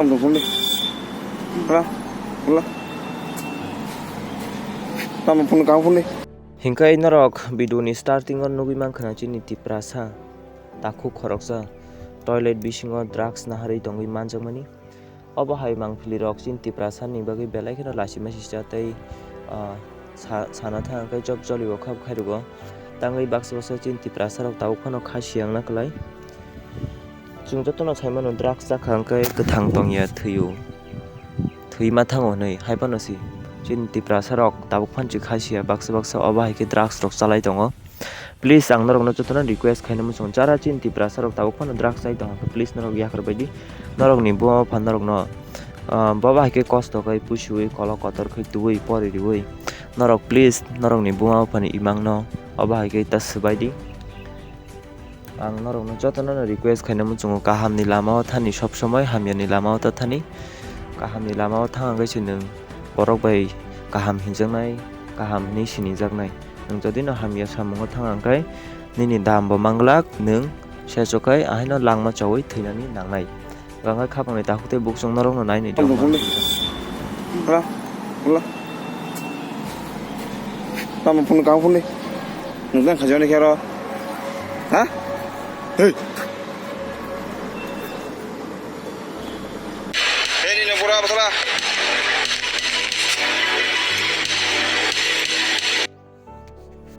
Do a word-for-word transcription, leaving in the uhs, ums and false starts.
Tamo phone di. Bra. Bra. Tamo phone kang phone di. Hingkai norok video ni starting o nugui mankha na chini Tiprasa takhuk khoroksa toilet bisingo drugs naharwi tongwi manjakmani. Obo hai mangpili rok chini Tiprasa ni bagwi belai kheno lachima sisa tei, ah, sa-, sana thang khe job jolio kha bwkhairok o. Tangwi baksa baksa chini Tiprasa rok tabuk phano kha siyang na kwlai. Chwng jotono sai mano drugs chakha hwnkhe kwthang tongya thwio. Thwi ma thango hwnwi hai phano si. Chini Tiprasa rok tabuk phan chwkha siya baksa baksa obo hai khe drugs rok chalai tongo. Please ang norokno jotono request khaina muchungo jara chini Tiprasa rok tabuk phano drugs chai tongkha please norok yakarbai di. Norokni buma bupha norokno, ah, baba hai khe kosto khai pusiwi kolok kotor khai tubui pori riwi norok please norokni buma buphani imangno obo hai khe ta swbai di. Ang norokno jotono no request khaina muchungo, kahamni lamao thani sob somoi, hamyani lamao ta thani. Kahamni lamao thang hwnkhe se nwng borok bai kaham hinjaknai, kaham hinwi sinijaknai. Nwng jodi no hamya samungo thang hwnkhe nini dam bo manglak, nwng sechokai ahaino langma chaui thwinani nangnai. Gangkha khapangni takhuk tei buksong norokno nainwi tongma. Bra, bra. Tamo phone kang phone di. Nukjang khajani khero. Ha? Hey. Hey, ni pura bothola.